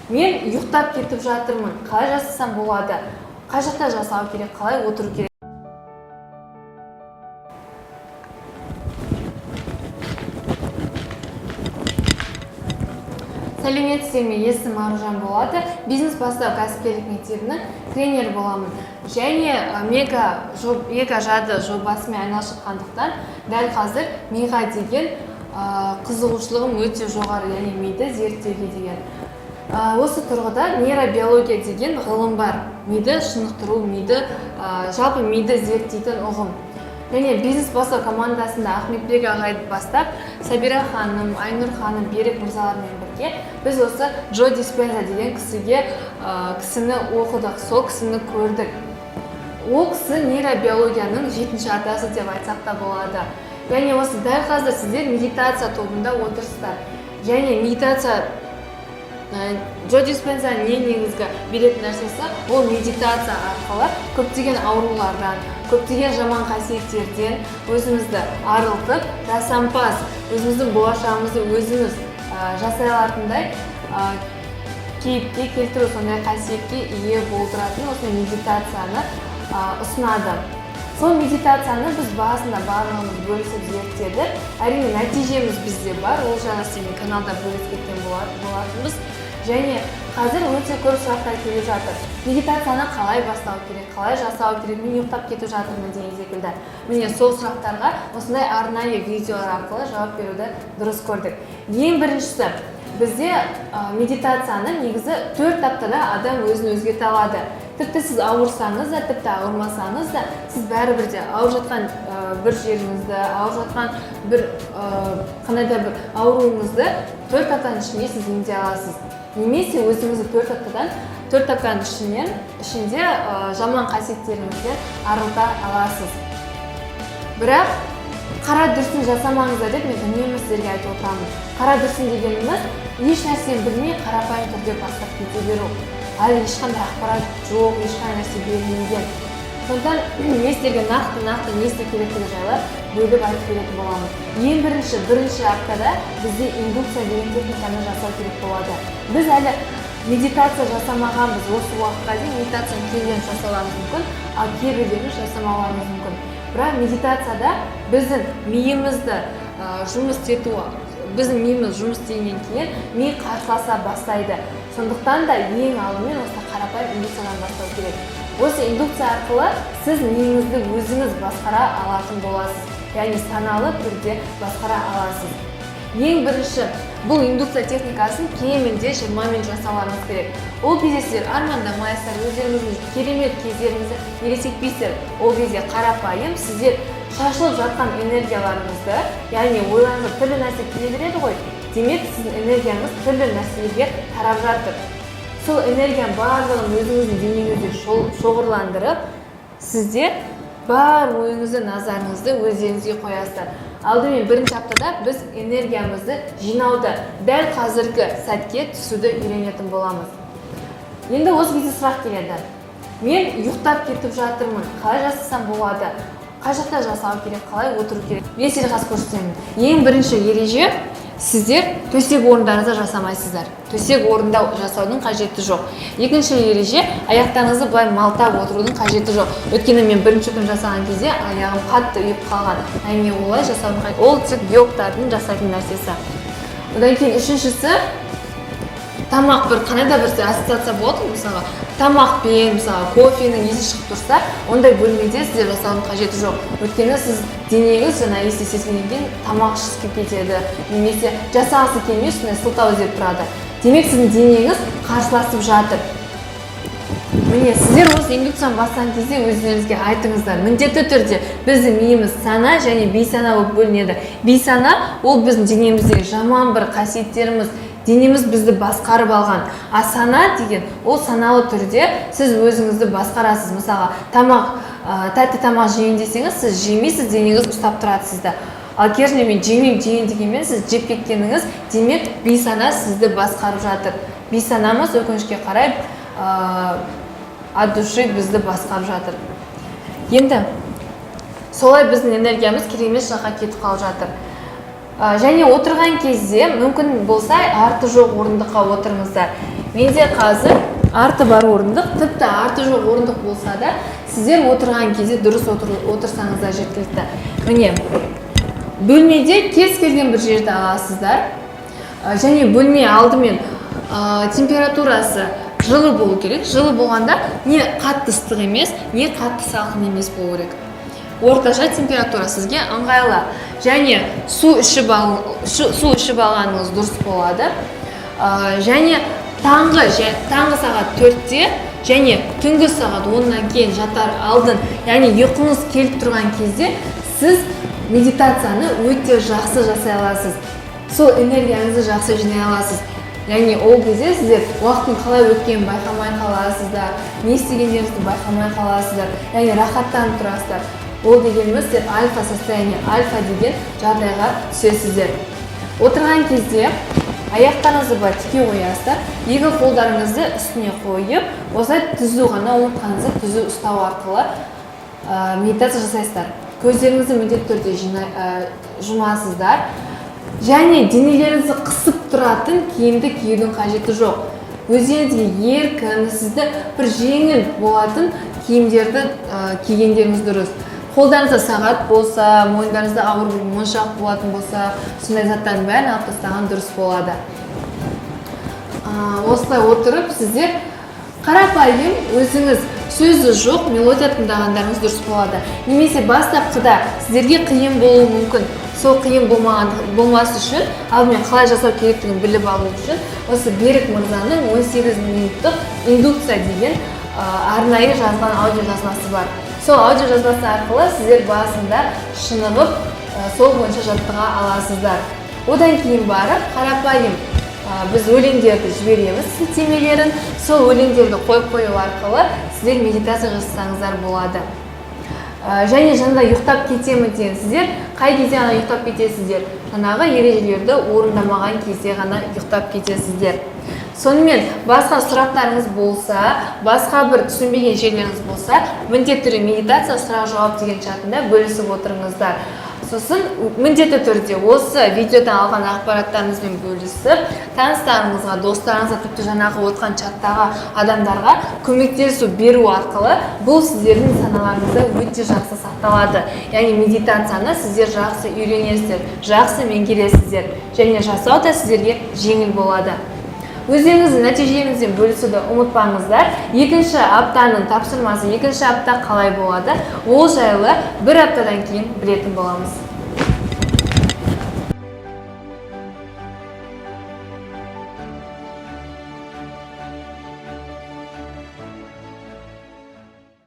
Мен ұйықтап кетіп жатырмын, қалай жасасам болады, қай жақта жасау керек, қалай отыру керек? Сәлеметсіздер ме? Есімім Аружан болады. Бизнес бастау кәсіпкерлік мектебінің тренері боламын және мега жады жобасымен айналысып жатқандықтан, дәл қазір миға деген қызығушылығым өте жоғары, яғни миды зерттеуге деген. Осы тұрғыда нейробиология деген ғылым бар, миды шынықтыру, миды, жалпы миды зерттейтін ұғым. Және бизнес бастау командасында Ахметбек ағайды бастап, Сабира ханым, Айнұр ханым, Берік мырзалармен бірге біз осы Джо Диспенза деген кісіні оқыдық, сол кісіні көрдік. Ол кісі нейробиологияның жетінші атасы деп айтсақ та болады. Және осы дәл қазір сіздер медитация тобында отырсыздар. Және медитация, Джо Диспензаның ең негізгі беретін нәрсесі, ол медитация арқылы көптеген аурулардан, көптеген жаман қасиеттерден өзімізді арылтып, жасампаз, өзіміздің болашағымызды өзіміз жасай алатындай кейіпке келтіру, сондай қасиетке ие болдыратын осындай медитацияны ұсынады. Сол медитацияны біз басында барлығымыз бөлісіп зерттедік. Әрине, нәтижеміз бізде бар, ол жайлы сізбен каналда бөлісіп кеткен болатынбыз. Және қазір өте көп сұрақтар келіп жатыр: медитацияны қалай бастау керек, қалай жасау керек, мен ұйықтап кетіп жатырмын деген секілді. Міне, сол сұрақтарға осындай арнайы видеолар арқылы жауап беруді дұрыс көрдік. Ең біріншісі, бізде медитацияны негізі 4 аптада адам өзін өзгерте алады. Тіпті сіз ауырсаңыз да, тіпті ауырмасаңыз да, сіз бәрібір де ауырып жатқан бір жеріңізді, ауырып жатқан бір қандай да бір ауруыңызды 4 аптаның ішінде сіз емдей аласыз. Немесе өзіңізді 4 аптаның ішінде жаман қасиеттеріңізден арылта аласыз. Бірақ қара дүрсін жасамаңыздар деп мен үнемі сіздерге айтып отырамын. Қара дүрсін дегеніміз — еш нәрсені білмей, қарапайым түрде бастап кете беру. Әлі ешқандай ақпарат жоқ, ешқандай нәрсе берілмеген. Сондықтан мен сіздерге нақты не істеу керектігі жайлы бөліп айтып беретін боламын. Ең бірінші, бірінші аптада бізде индукция деген техниканы жасау керек болады. Біз әлі медитация жасамағанбыз осы уақытқа дейін. Медитацияны кейбіреуіміз жасауларымыз мүмкін, ал кейбіреулеріміз жасамауларымыз мүмкін. Бірақ медитацияда біздің миымызды жұмыс істету, біздің миымыз жұмыс істегеннен кейін ми қарсыласа бастайды. Сондықтан да ең алдымен осы қарапайым индукциядан бастау керек. Осы индукция арқылы сіз миыңызды өзіңіз басқара алатын боласыз, яғни саналы түрде басқара аласыз. Ең бірінші, бұл индукция техникасын кемінде 20 минут жасауларыңыз керек. Ол кезде сіздер армандамайсыздар, өздеріңіздің керемет кездеріңізді елестетпейсіздер. Ол кезде қарапайым сіздер шашылып жатқан энергияларыңызды, яғни ойларыңызға түрлі нәрсе келе береді ғой, демек, сіздің энергияңыз түрлі нәрселерге тарап жатыр. Сол энергияның барлығын өзіңіздің денеңізде шоғырландырып, сіздер бар ойыңызды, назарыңызды өздеріңізге қоясыздар. Алдымен бірінші аптада біз энергиямызды жинауды, дәл қазіргі сәтке түсуді үйренетін боламыз. Енді осы кезде сұрақ келеді: мен ұйықтап кетіп жатырмын, қалай жасасам болады, қай жақта жасау керек, қалай отыру керек? Мен сіздерге қазір көрсетемін. Ең бірінші ереже: сіздер төсек орындарыңызда жасамайсыздар, төсек орында жасаудың қажеті жоқ. Екінші ереже: аяқтарыңызды былай малтап отырудың қажеті жоқ. Өйткені мен бірінші күн жасаған кезде аяғым қатты ұйып қалған. Яғни олай жасаудың ол тек йогтардың жасайтын нәрсесі. Одан кейін үшіншісі, тамақ, бір қандай да бір ассоциация болады ғой, мысалға, тамақпен, мысалға, кофенің иісі шығып тұрса, ондай бөлмеде сіздер жасаудың қажеті жоқ. Өйткені сіз денеңіз жаңа иісті сезгеннен кейін тамақ ішкісі келіп кетеді немесе жасағысы келмей, сондай сылтау іздеп тұрады. Демек, сіздің денеңіз қарсыласып жатыр. Міне, сіздер осы индукцияны бастаған кезде өздеріңізге айтыңыздар. Міндетті түрде біздің миымыз сана және бейсана болып бөлінеді. Бейсана — ол біздің денеміздегі жаман бір қасиеттеріміз, денеміз бізді басқарып алған. А сана деген — ол саналы түрде сіз өзіңізді басқарасыз. Мысалға, тамақ, тәтті тамақ жейін десеңіз, сіз жемейсіз, денеңіз ұстап тұрады сізді. Ал керісінше, мен жемеймін, жейін дегенмен, сіз жеп кеткеніңіз, демек, бейсана сізді басқарып жатыр. Бейсанамыз, өкінішке қарай, от души бізді басқарып жатыр. Енді солай біздің энергиямыз керек емес жаққа кетіп қалып жатыр. Және отырған кезде мүмкін болса, арты жоқ орындыққа отырыңыздар. Менде қазір арты бар орындық, тіпті арты жоқ орындық болса да, сіздер отырған кезде дұрыс отырсаңыздар жеткілікті. Міне, бөлмеде кез келген бір жерді аласыздар. Және бөлме алдымен температурасы жылы болу керек. Жылы болғанда, не қатты ыстық емес, не қатты салқын емес болу керек, орташа температура сізге ыңғайлы. Және су ішіп алғаныңыз дұрыс болады. Және таңғы сағат 4-те және түнгі сағат 10-нан кейін жатар алдын, яғни ұйқыңыз келіп тұрған кезде сіз медитацияны өте жақсы жасай аласыз, сол энергияңызды жақсы жинай аласыз. Яғни ол кезде сіздер уақыттың қалай өткенін байқамай қаласыздар, не істегендеріңізді байқамай қаласыздар, яғни рахаттанып тұрасыздар. Ол дегеніміз, сіздер альфа состояние, альфа деген жағдайға түсесіздер. Отырған кезде аяқтарыңызды былай тіке қоясыздар, екі қолдарыңызды үстіне қойып, осылай түзу ғана, омыртқаңызды түзу ұстау арқылы медитация жасайсыздар. Көздеріңізді міндетті түрде жұмасыздар және денелеріңізді қысып тұратын киімді киюдің қажеті жоқ. Өздеріңізге еркін, сізді бір жеңіл болатын киімдерді кигендеріңіз дұрыс. Қолдарыңызда сағат болса, мойындарыңызда ауыр бір моншақ болатын болса, сондай заттардың бәрін алып тастаған дұрыс болады. Осылай отырып, сіздер қарапайым өзіңіз сөзі жоқ мелодия тыңдағандарыңыз дұрыс болады. Немесе бастапқыда сіздерге қиын болуы мүмкін. Сол қиын болмас үшін, алдымен қалай жасау керектігін біліп алу үшін осы Берік мырзаның 18 минуттық индукция деген арнайы жазған аудио жазбасы бар. Сол аудио жазбасы арқылы сіздер басында шынығып, сол бойынша жаттыға аласыздар. Одан кейін барып қарапайым біз өлеңдерді жібереміз, сілтемелерін. Сол өлеңдерді қойып қою арқылы сіздер медитация жасасаңыздар болады. Және жаңағыдай ұйықтап кетемін деген, сіздер қай кезде ғана ұйықтап кетесіздер? Жаңағы ережелерді орындамаған кезде ғана ұйықтап кетесіздер. Сонымен, басқа сұрақтарыңыз болса, басқа бір түсінбеген жерлеріңіз болса, міндетті түрде медитация сұрақ жауап деген чатында бөлісіп отырыңыздар. Сосын міндетті түрде осы видеодан алған ақпараттарыңызбен бөлісіп, таныстарыңызға, достарыңызға, тіпті жаңағы отқан чаттағы адамдарға көмектесу беру арқылы бұл сіздердің саналарыңызда өте жақсы сақталады. Яғни медитацияны сіздер жақсы үйренесіздер, жақсы меңгересіздер және жасау да сіздерге жеңіл болады. Өздеріңіздің нәтижелеріңізбен бөлісуді ұмытпаңыздар. Екінші аптаның тапсырмасы, екінші апта қалай болады, ол жайлы бір аптадан кейін білетін боламыз.